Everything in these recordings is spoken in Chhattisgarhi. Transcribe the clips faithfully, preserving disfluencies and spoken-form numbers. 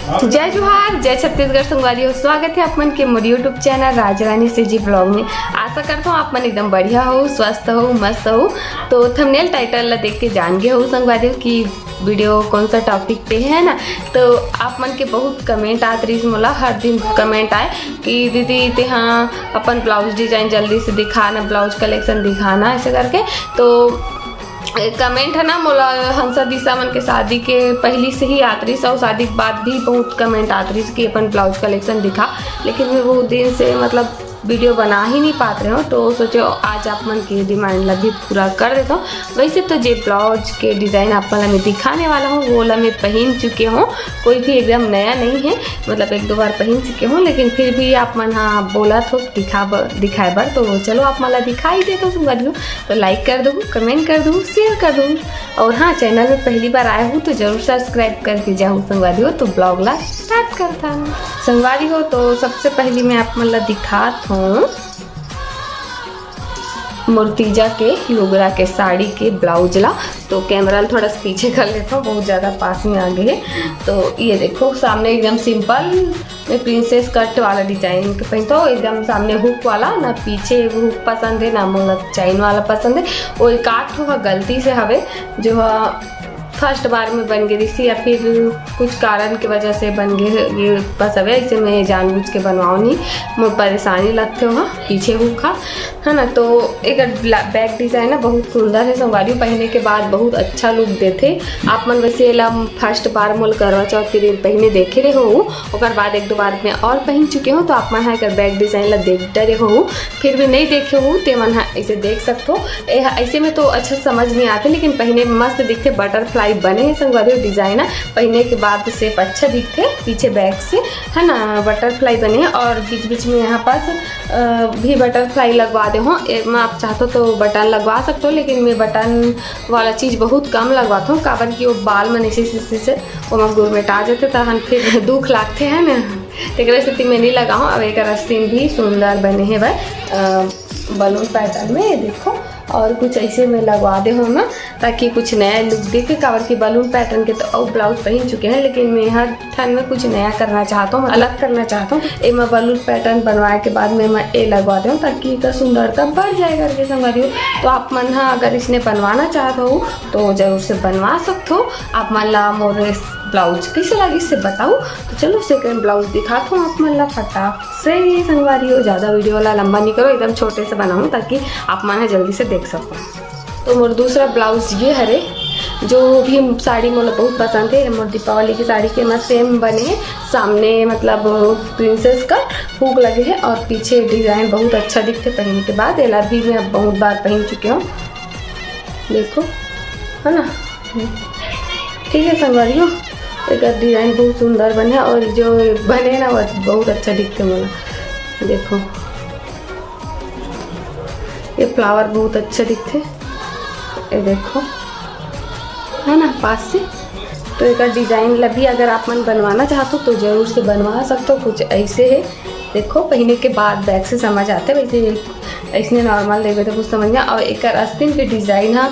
जय जोहार, जय छत्तीसगढ़ संगवारी हो। स्वागत है आप मन के मोर YouTube चैनल राजरानी CG ब्लॉग में। आशा करता हूँ आप मन एकदम बढ़िया हो, स्वस्थ हो, मस्त हो। तो थंबनेल टाइटल ला देख के जान गए हो संगवारी हो कि वीडियो कौन सा टॉपिक पे है ना। तो आप मन के बहुत कमेंट आत रहिस मोला, हर दिन कमेंट आए कि दीदी तेहा अपन ब्लाउज डिजाइन जल्दी से दिखाना, ब्लाउज कलेक्शन दिखाना, ऐसे करके। तो कमेंट है ना मोला हंसा दिशा मन के शादी के पहली से ही आत रहिस, और शादी के बाद भी बहुत कमेंट आत रहिस कि अपन ब्लाउज कलेक्शन दिखा, लेकिन मैं बहुत दिन से मतलब वीडियो बना ही नहीं पात रहे हो, तो सोचे आज आप मन के डिमांड ला भी पूरा कर देता हूँ। वैसे तो जे ब्लाउज के डिजाइन आप मन ला मैं दिखाने वाला हूँ वो ला मैं पहन चुके हूँ, कोई भी एकदम नया नहीं है, मतलब एक दो बार पहन चुके हूँ, लेकिन फिर भी आप मन हाँ बोला थो दिखा ब-, दिखाए बर, तो चलो आप मन ला दिखाई देता हूँ संगवारी हो। तो लाइक कर दो, कमेंट कर दो, शेयर कर दो, और हाँ चैनल में पहली बार आए हो तो जरूर सब्सक्राइब करके जाओ संगवारी हो। तो ब्लॉग ला स्टार्ट करता हूँ संगवारी हो। तो सबसे पहली मैं आप मन ला दिखात हूँ मोर तीजा के लुगरा के साड़ी के ब्लाउज ला। तो कैमरा ला थोड़ा सा पीछे कर लेता हूँ, बहुत ज़्यादा पास में आ गए। तो ये देखो सामने एकदम सिंपल मैं प्रिंसेस कट वाला डिजाइन के पहनता हूँ, एकदम सामने हुक वाला, ना पीछे हुक पसंद है ना मोला चैन वाला पसंद है। वो एक आठ ठो हा गलती से हवे जो हा फर्स्ट बार में बन गई थी या फिर कुछ कारण की वजह से बन गए ये बस हवे, इसे मैं जानबूझ के बनवाओ नहीं, मोर परेशानी लगते हो पीछे हुक हा, है ना। तो एक बैक डिजाइन है बहुत सुंदर है संगवारी, पहने के बाद बहुत अच्छा लुक देथे। आप मन वैसे एला फर्स्ट बार मोल करवा चौथ के दिन पहने देखे रहे हो, ओकर बाद एक दो बार में और पहन चुके हो, तो आप मन हा एकर बैक डिजाइन ला देख डरे हो, फिर भी नहीं देखे हो ते मन हा ऐसे देख सकते हो। ए हा ऐसे में तो अच्छा समझ नहीं आते, लेकिन पहने में मस्त दिखते, बटरफ्लाई बने है संगवारी हो डिजाइन है, पहने के बाद शेप अच्छा दिखते पीछे बैक से, है ना, बटरफ्लाई बने हैं। और बीच बीच में यहाँ पास अ, भी बटरफ्लाई लगवा दे हो। एमा आप चाहते हो तो बटन लगवा सकते हो, लेकिन मैं बटन वाला चीज बहुत कम लगवाता हूँ, काबर कि वो बाल मन ऐसे ऐसे ऐसे ओमा गुरमेटा जाते, तहन फिर दुख लागते है ना, तेकरे सेती मैं नहीं लगाऊँ। अब एक आस्तीन भी सुंदर बने है भाई बलून पैटर्न में, ये देखो। और कुछ ऐसे में लगवा दे हो ना, ताकि कुछ नया लुक दिखे, काबर कि बलून पैटर्न के तो अउ ब्लाउज पहन चुके हैं, लेकिन मैं हर ठन में कुछ नया करना चाहता हूँ, अलग करना चाहता हूँ। एमा बलून पैटर्न बनवाए के बाद में मैं ए लगवा दे हूँ, ताकि एकर सुंदरता बढ़ जाए करके संगवारी हो। तो आप मन हा अगर इसने बनवाना चाहत हो तो जरूर से बनवा सकते हो। आप मन ला मोर ब्लाउज कैसे लगिस से बताओ। तो चलो सेकंड ब्लाउज दिखात हूँ आप मन ला फटाक से संगवारी हो, ज्यादा वीडियो ला लंबा नहीं करो, एकदम छोटे से बनाऊँ ताकि आप मन हा जल्दी से देख सको। तो मोर दूसरा ब्लाउज ये हरे, जो भी साड़ी मोला बहुत पसंद है, मोर दीपावली की साड़ी के एमा सेम बने है, सामने मतलब प्रिंसेस कट हुक लगे है और पीछे डिजाइन बहुत अच्छा दिखते पहनने के बाद। एला भी मैं अब बहुत बार पहन चुके हूँ, देखो, है ना। ठीक है संगवारी हो, एकर डिजाइन बहुत सुंदर बने और जो बने ना वो बहुत अच्छा दिखते मोला। देखो ये फ्लावर बहुत अच्छा दिखते, ये देखो, है ना, पास से। तो एकर डिजाइन ला भी अगर आप मन बनवाना चाहते हो तो जरूर से बनवा सकते हो। कुछ ऐसे है, देखो पहने के बाद बैक से समझ आते, वैसे ऐसने नॉर्मल देवे तो कुछ समझ ना। और एकर आस्तीन के डिजाइन हा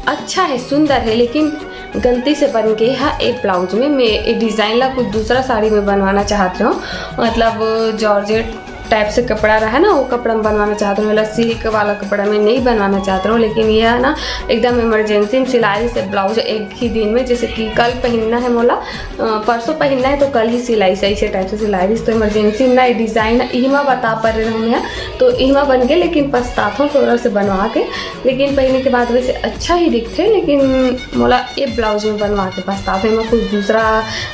अच्छा है, सुंदर है, लेकिन गलती से बन गए हा ए ब्लाउज में। मैं ए डिजाइन ला कुछ दूसरा साड़ी में बनवाना चाहत रहे हो, मतलब जॉर्जेट टाइप से कपड़ा रहा ना, वो कपड़ा में बनवाना चाहत रहे हो, मतलब सिल्क वाला कपड़ा में नहीं बनवाना चाहत रहे हो। लेकिन ये है ना एकदम इमरजेंसी में सिलाई से ब्लाउज एक ही दिन में, जैसे कि कल पहनना है मोला, अ, परसों पहनना है तो कल ही सिलाई से, ऐसे टाइप से सिलाई रही। तो इमरजेंसी में ना ये डिजाइन इमा बता पा रहे हूँ मैं, तो इमा बन गए, लेकिन पछतात हूँ थोड़ा से बनवा के। लेकिन पहने के बाद वैसे अच्छा ही दिखते, लेकिन मोला ये ब्लाउज में बनवा के पछतात हूँ। मैं कुछ दूसरा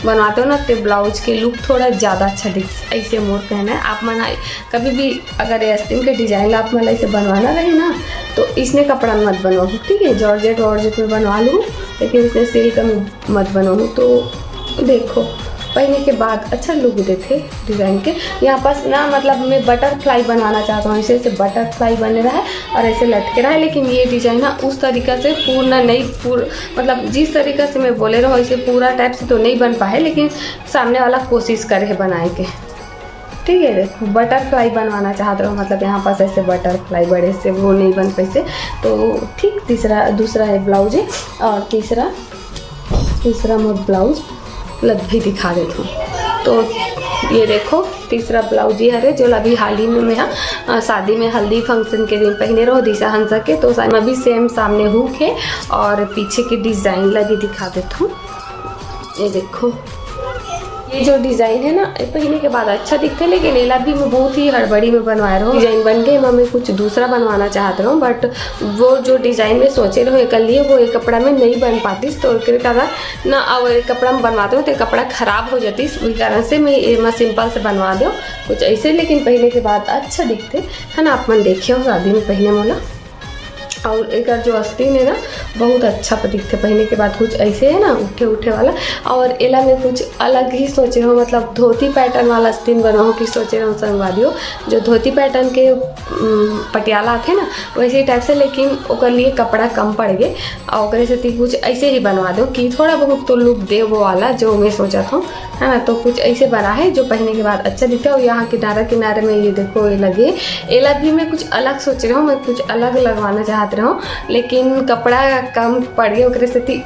बनवाते हो ना तो ब्लाउज के लुक थोड़ा ज़्यादा अच्छा दिख, ऐसे मोर कहना है। आप मन कभी भी अगर ये आस्तीन के डिजाइन ला आप मन ला ऐसे बनवाना रहे ना, तो इसने कपड़ा मत बनवाओ, ठीक है, जॉर्जेट वॉर्जेट में बनवा लो, लेकिन इसने सिल्क में मत बनवाओ। तो देखो पहने के बाद अच्छा लुक देते डिजाइन के। यहाँ पास ना मतलब मैं बटरफ्लाई बनवाना चाहता हूँ, ऐसे ऐसे बटरफ्लाई बने रहा है और ऐसे लटके रहा है, लेकिन ये डिजाइन ना उस तरीका से पूर्ण नहीं, पूर मतलब जिस तरीका से मैं बोले रहो ऐसे पूरा टाइप से तो नहीं बन पाए, लेकिन सामने वाला कोशिश करे है बनाए के। ठीक है, देखो बटरफ्लाई बनवाना चाहते हो, मतलब यहाँ पास ऐसे बटरफ्लाई बड़े से वो नहीं बन पैसे। तो ठीक तीसरा, दूसरा है ब्लाउज है और तीसरा, तीसरा मोर ब्लाउज लग भी दिखा देती हूँ। तो ये देखो, तीसरा ब्लाउज ये हरे, जो अभी हाल ही में मैं हा, अ, शादी में हल्दी फंक्शन के दिन पहिने रहों दिशा हंसा के। तो सा-, एमा भी सेम सामने हुक हे और पीछे के डिजाइन ला भी दिखा देथों। ये देखो, ये जो डिजाइन हे ना, ये पहिने के बाद अच्छा दिखथे, लेकिन एला भी मैं बहुत ही हड़बड़ी में बनवाए रहों। डिजाइन बन के एमा मैं कुछ दूसरा बनवाना चाहत रहों, but वो जो डिजाइन में सोचे रहों एकर लिए, वो ये कपड़ा में नहीं बन पातिस, तो एकरे कारण ना, अउ ये कपड़ा में बनवाते रहों तो ये कपड़ा खराब हो जातिस, उही कारण से मैं एमा सिंपल से बनवा देंव कुछ ऐसे, लेकिन पहिने के बाद अच्छा दिखथे, है ना। आप मन देखे हो शादी में पहिने मोला। और एकर जो आस्तीन हे ना, बहुत अच्छा दिखथे पहिने के बाद, कुछ ऐसे हे ना, उठे उठे वाला। और एला मैं कुछ अलग ही सोचे हूँ, मतलब धोती पैटर्न वाला आस्तीन बनाऊँ कि सोचे रहूँ संगवारी हो। जो धोती पैटर्न के, उम, पटियाला आथे ना, वैसे टाइप से, लेकिन ओकर लिए कपड़ा कम पड़ गे। और ओकरे सेती कुछ ऐसे ही बनवा देंव कि थोड़ा बहुत तो लुक दे वो वाला, जो मैं सोचत हूँ, है ना। तो कुछ ऐसे बना हे जो पहिने के बाद अच्छा दिखथे। और यहाँ किनारा किनारे में ये देखो, ये लगे, एला भी मैं कुछ अलग सोचे रहों, मैं कुछ अलग लगवाना चाहत रहों, लेकिन कपड़ा कम पड़ गे, ओकरे सेती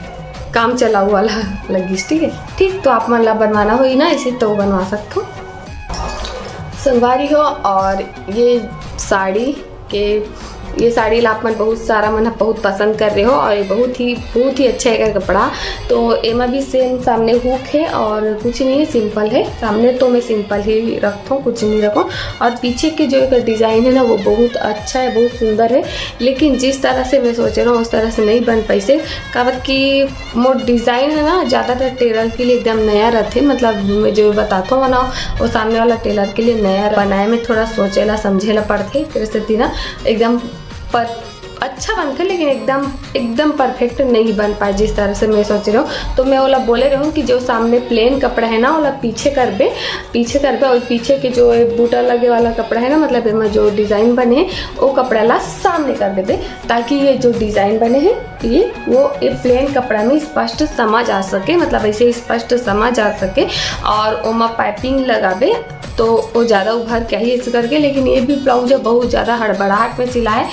काम चलाऊ वाला लगिस, ठीक है। ठीक, तो आप मन ला बनवाना होही ना ऐसे, तो बनवा सकथो संगवारी हो। और ये साड़ी के, ये साड़ी ला आप मन बहुत सारा मन ह बहुत पसंद कर रहे हो, और ये बहुत ही, बहुत ही अच्छा है कपड़ा। तो एमा भी सेम सामने हुक है और कुछ नहीं है, सिंपल है। सामने तो मैं सिंपल ही रखता हूँ, कुछ नहीं रखूँ। और पीछे के जो एक डिजाइन है ना, वो बहुत अच्छा है, बहुत सुंदर है, लेकिन जिस तरह से मैं सोचे रहों उस तरह से नहीं बन पाइसे, काबर कि मोर डिजाइन है ना, ज़्यादातर टेलर के लिए एकदम नया रहथे, मतलब मैं जो बताता हूँ ना, वो सामने वाला टेलर के लिए नया रह-, बनाए में थोड़ा सोचेला समझेला पड़थे, तेरे से ना एकदम पर अच्छा बनथे, लेकिन एकदम, एकदम परफेक्ट नहीं बन पाए जिस तरह से मैं सोचे रहों। तो मैं ओला बोले रहों कि जो सामने प्लेन कपड़ा है ना, ओला पीछे करबे, पीछे करबे, और पीछे के जो ये बूटा लगे वाला कपड़ा है ना, मतलब एमा जो डिजाइन बने है, वो कपड़ा ला सामने कर देबे, ताकि ये जो डिजाइन बने है, ये, वो ये प्लेन कपड़ा में स्पष्ट समझ आ सके, मतलब ऐसे स्पष्ट समझ आ सके। और ओमा पाइपिंग लगाबे तो वो ज़्यादा उभर के आही ऐसे करके। लेकिन ये भी ब्लाउज है, बहुत ज़्यादा हड़बड़ाहट में सिला है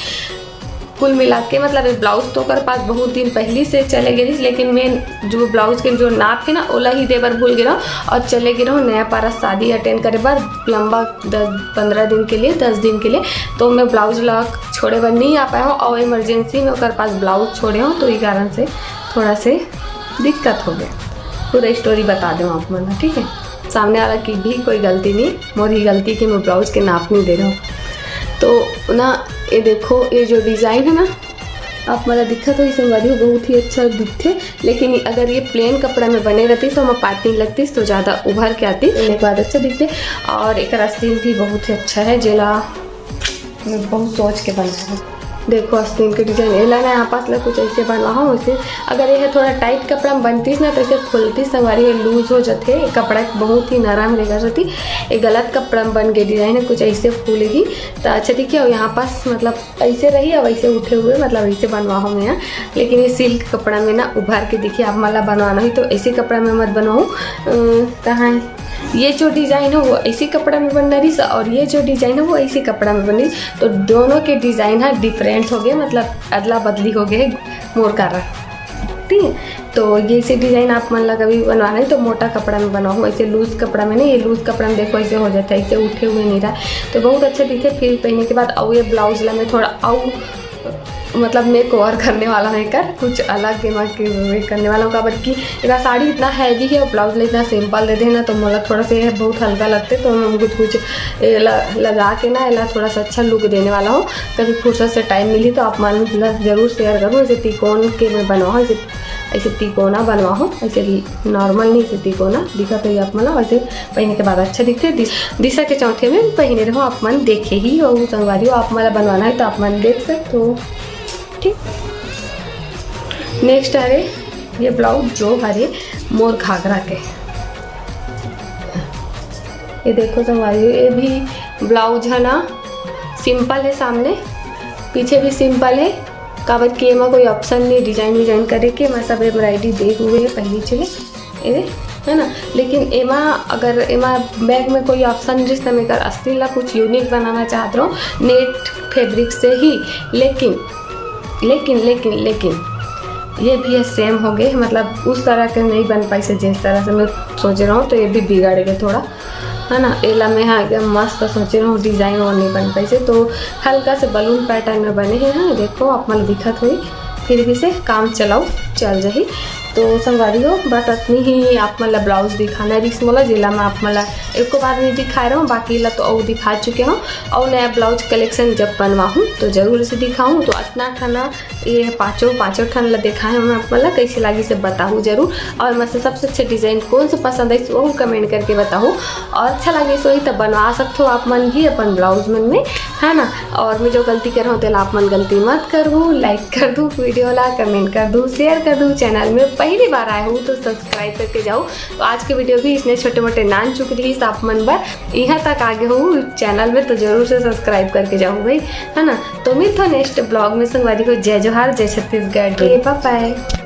कुल मिला के। मतलब ये ब्लाउज तो ओकर पास बहुत दिन पहली से चले गे रहिस, लेकिन मैं जो ब्लाउज के जो नाप है ना, ओला ही दे बर भूल गे रहों और चले गे रहों नया पारा शादी अटेंड करे बर लंबा दस पन्द्रह दिन के लिए, दस दिन के लिए। तो मैं ब्लाउज ला छोड़े बर नहीं आ पाए हूँ और इमरजेंसी में ओकर पास ब्लाउज छोड़े हूँ, तो ये कारण से थोड़ा से दिक्कत हो गया। पूरा स्टोरी बता दें आप मन ला, ठीक है। सामने वाला की भी कोई गलती नहीं, मोर ही गलती कि मैं ब्लाउज के नाप नहीं दे रहा हूँ। तो ना, ये देखो, ये जो डिजाइन है ना, आप मन ला दिखत होही संगवारी हो, बहुत ही अच्छा दिखथे। लेकिन अगर ये प्लेन कपड़ा में बने रहतिस तो ओमा पाइपिंग लगतिस तो ज़्यादा उभर के आतिस, एक बात अच्छा दिखथे। और एकर आस्तीन भी बहुत ही अच्छा है, जेला मैं बहुत सोच के बनाया हूँ। देखो आस्तीन के डिजाइन, एला ना यहाँ पास ला कुछ ऐसे बनवा हो, वैसे अगर ये थोड़ा टाइट कपड़ा में बनतिस ना तो ऐसे फूलतिस संगवारी, ये लूज हो जाथे, ये कपड़ा बहुत ही नरम रहेगा। सोची ये गलत कपड़ा में बन गए डिजाइन है, कुछ ऐसे फूलेगी तो अच्छा दिखे। और यहाँ पास मतलब ऐसे रही, अब ऐसे उठे हुए, मतलब ऐसे बनवा हो मैं, लेकिन ये सिल्क कपड़ा में ना उभार के दिखे। आप मन ला बनवाना ही तो ऐसे कपड़ा में मत बनवाओ। अ, कहाँ है? ये जो डिजाइन है वो ऐसे कपड़ा में बनना रही और ये जो डिजाइन है वो ऐसे कपड़ा में बनी, तो दोनों के डिजाइन है डिफरेंट हो गए, मतलब अदला बदली हो गए मोर कारण, ठीक है। तो ये से डिजाइन आप मन ला कभी बनवाना है तो मोटा कपड़ा में बनाओ, ऐसे लूज कपड़ा में नहीं। ये लूज कपड़ा में देखो ऐसे हो जाता है, ऐसे उठे हुए नहीं रहा, तो बहुत अच्छा दिखे। फिर पहनने के बाद और ये ब्लाउज ला मैं थोड़ा और मतलब मेक ओवर करने वाला हूँ, एकर कुछ अलग एमा के करने वाला हूँ, काबर कि एकर साड़ी इतना हैवी है और ब्लाउज ला इतना सिंपल दे दे ना, तो मोला थोड़ा सा ये बहुत हल्का लगते, तो मैं कुछ कुछ ए, ल-, लगा के ना एला थोड़ा सा अच्छा लुक देने वाला हूँ। कभी फुर्सत से टाइम मिली तो आप मन ला जरूर शेयर करूँ। ऐसे त्रिकोण के मैं बनवाहूँ, ऐसे, ऐसे त्रिकोणा बनवाहूँ, ऐसे नॉर्मल नहीं, ऐसे त्रिकोणा दिखत होही आप मन ला। वैसे पहने के बाद अच्छा दिखते। दिस-, दिशा के चौथे में पहने रहो, आप मन देखे ही हो संगवारी हो, आप मन ला बनवाना है तो आप मन देख सकते हो, ठीक। नेक्स्ट हरे ये ब्लाउज जो हरे मोर घाघरा के, ये देखो संगवारी हो, ये भी ब्लाउज है ना, सिंपल है, सामने पीछे भी सिंपल है, काबर कि एमा कोई ऑप्शन नहीं डिजाइन विजाइन करे के, मैं सब एम्ब्रॉयडरी दे हुए है पहली चीज, ए, है ना। लेकिन एमा अगर एमा बैक में कोई ऑप्शन रहिस त मैं एकर आस्तीन ला कुछ यूनिक बनाना चाहत रहूँ, नेट फैब्रिक से ही। लेकिन, लेकिन, लेकिन, लेकिन ये भी same हो गए, मतलब उस तरह के नहीं बन पाइसे जिस तरह से मैं सोचे रहूँ, तो ये भी बिगड़ गए थोड़ा, है ना। एला मैं हा एकदम मस्त सोचे रहूँ, design वो नहीं बन पाइसे, तो हल्का से balloon pattern में बने हे। हाँ, देखो आप मन दिखत होई, फिर भी से काम चलाऊ चल जाही। तो संगवारी हो, बस अतनी ही आप मन ला blouse दिखाना रिहिस मोला, जेला मैं आप मन ला एको बार नहीं दिखाए रहूँ, बाकी ला तो अउ दिखा चुके हूँ। और नया blouse collection जब बनवाहूँ तो जरूर से दिखाऊँ। तो अतना ठना ये पाँचों, पाँचों ठन ला देखाए हूँ मैं आप मन ला, कैसे लागिस बताहू जरूर। और मैं से सबसे अच्छा design कौन सा पसंद आइस, वो comment करके बताहू। और अच्छा लागिस होही तो बनवा सकथो आप मन भी अपन blouse मन में, है ना। और मैं जो गलती करहूँ तेला आप मन गलती मत करहू, like कर दू video ला, comment कर दू, share कर दू। Channel में पहली बार आए हो तो subscribe करके जाओ। तो आज के video भी इसने छोटे मोटे नान चुक रही आप मन बर, यहाँ तक आगे हो channel में तो जरूर से subscribe करके जाओ भाई, है ना। तो मिलथो next vlog में संगवारी हो। जय जोहार, जय छत्तीसगढ़, bye bye।